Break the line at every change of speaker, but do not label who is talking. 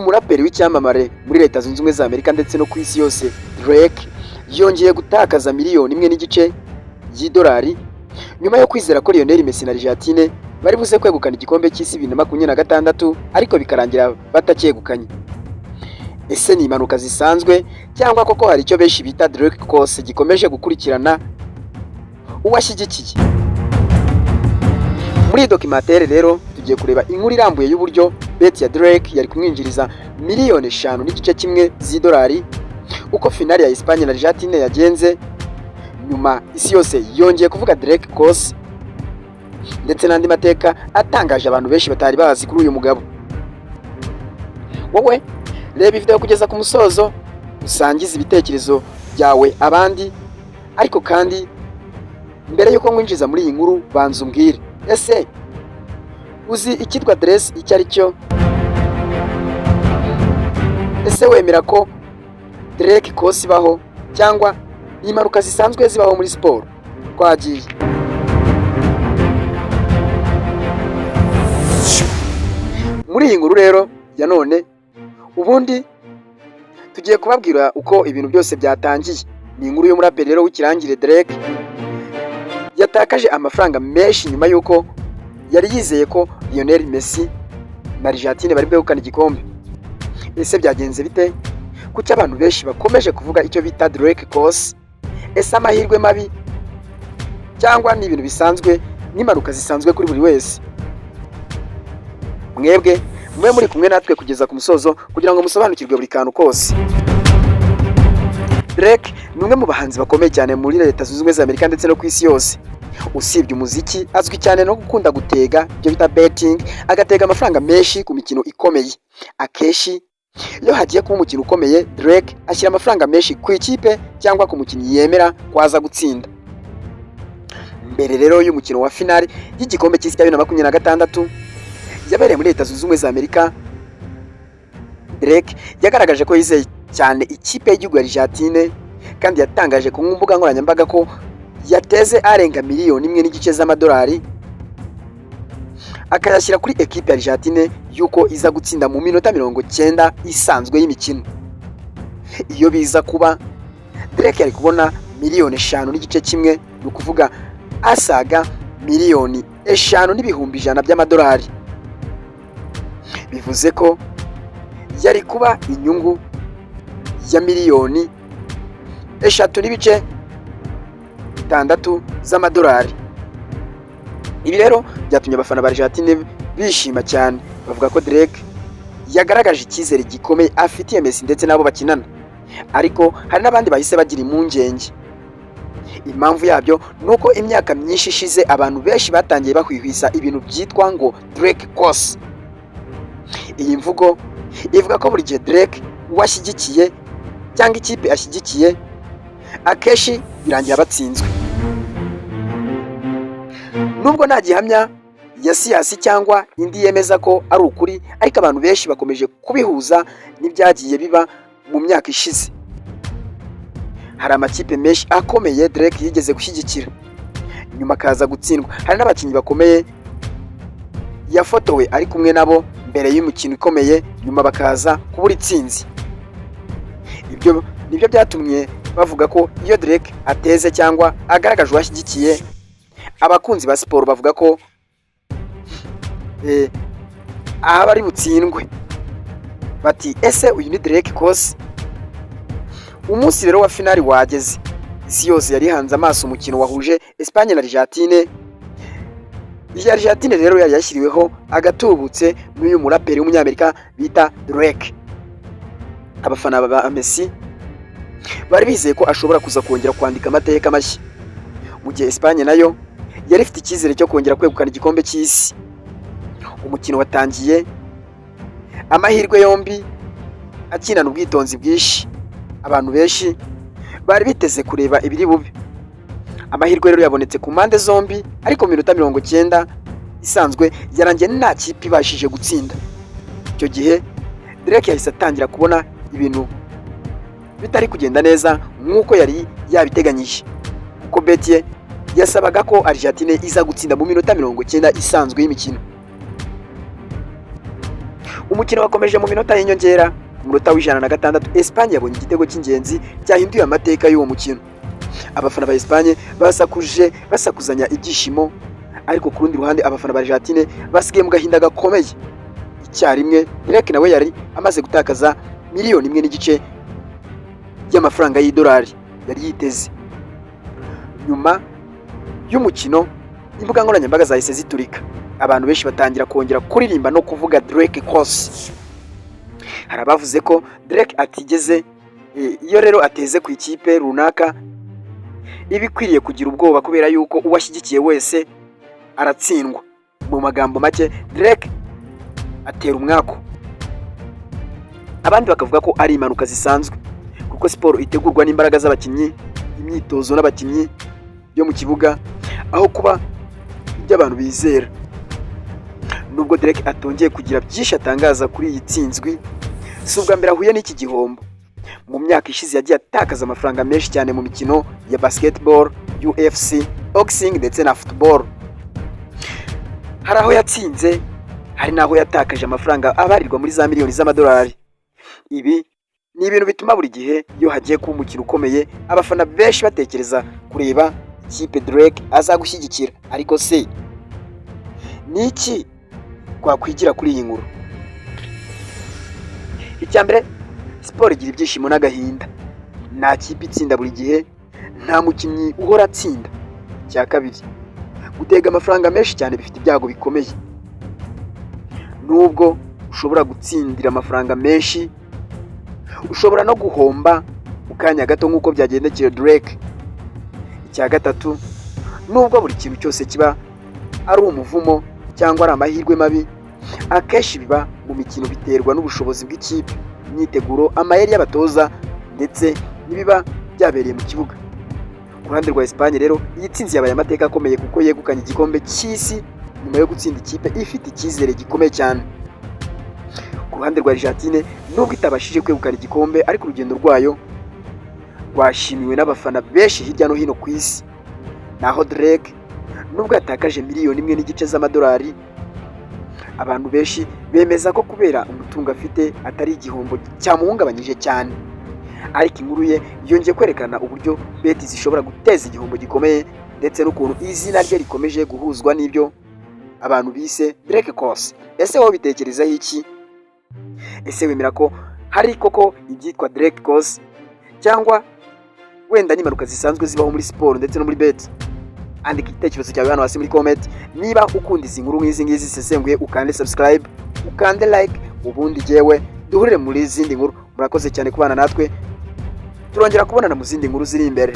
Umuraperi w'icyamamare muri Leta Zunze Ubumwe za Amerika ndetse no ku isi yose, Drake, yongeye gutakaza 1.5 miliyoni y'idolari nyuma yo kwizera ko Lionel Messi na Argentine bari buze kwegukana igikombe cy'isi 2026, ariko bikarangira batacyegukanye. Ese ni impanuka zisanzwe, cyangwa koko hari icyo benshi bita Drake Curse gikomeje gukurikirana uwashyigikiye? Muri iyi documentaire rero tugiye kureba inkuru irambuye y'uburyo bet ya Drake yari kumwinjiriza 5.5 miliyoni z'idolari, uko finale ya Espagne na Argentine yagenze, nyuma isi yose yongeye kuvuga Drake Curse, ndetse n'andi mateka atangaje abantu benshi batari bazi kuri uyu mugabo. Wowe reba video kugeza ku musozo, usangize ibitekerezo byawe abandi. Ariko kandi mbere y'uko nkwinjiza muri iyi nkuru, banza umbwire: ese uzi icyitwa Drake icyo ari cyo? Ese wemera ko Drake Curse ibaho, cyangwa ni impanuka zisanzwe zibaho muri siporo? Twagiye. Muri iyi nkuru rero ya none, ubundi tugiye kubabwira uko ibintu byose byatangiye. Ni inkuru y'umuraperi rero w'ikirangire Drake yatakaje amafaranga menshi nyuma y'uko yari yizeye ko Lionel Messi na Argentine bari bwegukane igikombe. Ese byagenze bite? Kuki abantu benshi bakomeje kuvuga icyo bita Drake Curse? Ese amahirwe mabi, cyangwa ni ibintu bisanzwe n'impanuka zisanzwe kuri buri wese? Mwebwe mube muri kumwe natwe kugeza ku musozo kugira ngo musobanukirwe buri kantu kose. Drake ni umwe mu bahanzi bakomeye cyane muri Leta Zunze Ubumwe za Amerika ndetse no ku isi yose. Usibye umuziki, azwi cyane no gukunda gutega, ibyo bita betting, agatega amafaranga menshi ku mikino ikomeye. Akenshi iyo hagiye kuba umukino ukomeye, Drake ashyira amafaranga menshi ku ikipe cyangwa ku mukinnyi yemera ko aza gutsinda. Mbere rero y'umukino wa finale y'igikombe cy'isi cya 2026 yabereye muri Leta Zunze Ubumwe za Amerika, Drake yagaragaje ko yizeye cyane ikipe y'igihugu ya Argentine, kandi yatangaje ku mbuga nkoranyambaga ko yateze arenga 1.5 miliyoni z'amadolari, akayashyira kuri ekipe ya Argentine y'uko iza gutsinda mu minota 90 isanzwe y'imikino. Iyo biza kuba, Drake yari kubona 5.5 miliyoni, ni ukuvuga asaga 5.1 miliyoni by'amadolari. Bivuze ko yari kuba inyungu ya 3.6 miliyoni z'amadolari. Ibi rero byatumye abafana ba Argentine bishima cyane, bavuga ko Drake yagaragaje icyizere gikomeye afitiye Messi ndetse n'abo bakinana. Ariko hari n'abandi bahise bagira impungenge. Impamvu yabyo ni uko imyaka myinshi ishize abantu benshi batangiye bahwihwisa ibintu byitwa ngo Drake Curse. Iyi mvugo ivuga ko buri gihe Drake uwo ashyigikiye cyangwa ikipe ashyigikiye, akenshi birangira batsinzwe. Nubwo nta gihamya ya siyansi cyangwa indi yemeza ko ari ukuri, ariko abantu benshi bakomeje kubihuza n'ibyagiye biba mu myaka ishize. Hari amakipe menshi akomeye Drake yigeze gushyigikira, nyuma akaza gutsindwa. Hari n'abakinnyi bakomeye yafotowe ari kumwe nabo mbere y'umukino ikomeye, nyuma bakaza kubura intsinzi. Ibyo nibyo byatumye bavuga ko iyo Drake ateze cyangwa agaragaje uwo ashyigikiye, abakunzi ba siporo bavuga ko aha bari butsindwe. Bati: "Ese uyu ni Drake Curse?" Umunsi rero wa finali wageze, isi yose yari ihanze amaso umukino wahuje Espagne na Argentine. Iyi Argentine rero yari yashyiriweho agatubutse n'uyu muraperi w'umunyamerika bita Drake. Abafana ba Messi bari bizeye ko ashobora kuza kongera kwandika amateka mashya, mu gihe Espagne nayo yari ifite icyizere cyo kongera kwegukana igikombe cy'isi. Umukino watangiye amahirwe yombi akinana ubwitonzi bwinshi. Abantu benshi bari biteze kureba ibiri bube. Amahirwe rero yabonetse ku mpande zombi, ariko mu minota 90 isanzwe yarangiye nta kipe ibashije gutsinda. Icyo gihe Drake yahise atangira kubona ibintu bitari kugenda neza nk'uko yari yabiteganyije, kuko bet ye yasabaga ko Argentine iza gutsinda mu minota 90 isanzwe y'imikino. Umukino wakomeje mu minota y'inyongera. Ku munota wa 106, Espagne yabonye igitego cy'ingenzi cyahinduye amateka y'uwo mukino. Abafana ba Espagne basakuje, basakuzanya ibyishimo, ariko ku rundi ruhande abafana ba Argentine basigaye mu gahinda gakomeye. Icyarimwe Drake nawe yari amaze gutakaza miliyoni 1.5 y'amafaranga y'idolari yari yiteze. Nyuma y'umukino, imbuga nkoranyambaga zahise ziturika, abantu benshi batangira kongera kuririmba no kuvuga "Drake Curse". Hari abavuze ko Drake atigeze iyo rero ateze ku ikipe runaka iba ikwiriye kugira ubwoba, kubera yuko uwo ashyigikiye wese aratsindwa. Mu magambo make, Drake atera umwaku. Abandi bakavuga ko ari impanuka zisanzwe, kuko siporo itegurwa n'imbaraga z'abakinnyi, imyitozo n'abakinnyi yo mu kibuga, aho kuba ibyo abantu bizera. Nubwo Drake atongeye kugira byinshi atangaza kuri iyi tsinzwi, si ubwa mbere ahuye n'iki gihombo. Mu myaka ishize yagiye atakaza amafaranga menshi cyane mu mikino ya basketball, UFC, boxing ndetse na football. Hari aho yatsinze, hari n'aho yatakaje amafaranga abarirwa muri za miliyoni z'amadolari. Ibi ni ibintu bituma buri gihe iyo hagiye kuba umukino ukomeye, abafana benshi batekereza kureba ikipe Drake azagushyigikira. Ariko se ni iki twakwigira kuri iyi nkuru? Icya mbere, siporo igira ibyishimo n'agahinda. Nta kipe itsinda buri gihe, nta mukinnyi uhora atsinda. Icya kabiri, gutega amafaranga menshi cyane bifite ibyago bikomeye. Nubwo ushobora gutsindira amafaranga menshi, ushobora no guhomba mu kanya gato nk'uko byagendekeye Drake. Icya gatatu, nubwo buri kintu cyose kiba ari umuvumo cyangwa ari amahirwe mabi, akenshi biba mu mikino biterwa n'ubushobozi bw'ikipe, imyiteguro, amayeri y'abatoza ndetse n'ibiba byabereye mu kibuga. Ku ruhande rwa Espagne rero, iyi tsinzi yabaye amateka akomeye, kuko yegukanye igikombe cy'isi nyuma yo gutsinda ikipe ifite icyizere gikomeye cyane. Ku ruhande rwa Argentine, nubwo itabashije kwegukana igikombe, ariko urugendo rwayo rwashimiwe n'abafana benshi hirya no hino ku isi. Naho Drake, nubwo yatakaje miliyoni 1.5 z'amadolari, abantu benshi bemeza ko kubera umutungo afite atari igihombo cyamuhungabanyije cyane. Ariko inkuru ye yongeye kwerekana uburyo bet zishobora guteza igihombo gikomeye, ndetse n'ukuntu izina rye rikomeje guhuzwa n'ibyo abantu bise Drake Curse. Ese wowe bitekerezaho iki? Ese wemera ko hari koko ibyitwa Drake Curse, cyangwa wenda n'impanuka zisanzwe zibaho muri siporo ndetse no muri bet? Andika igitekerezo cyawe hano hasi muri comment. Niba ukunda izi nkuru nk'izi ngizi zisesenguye, ukande subscribe, ukande like, ubundi jyewe duhurire muri izindi nkuru. Murakoze cyane kubana natwe, turongera kubonana mu zindi nkuru ziri imbere.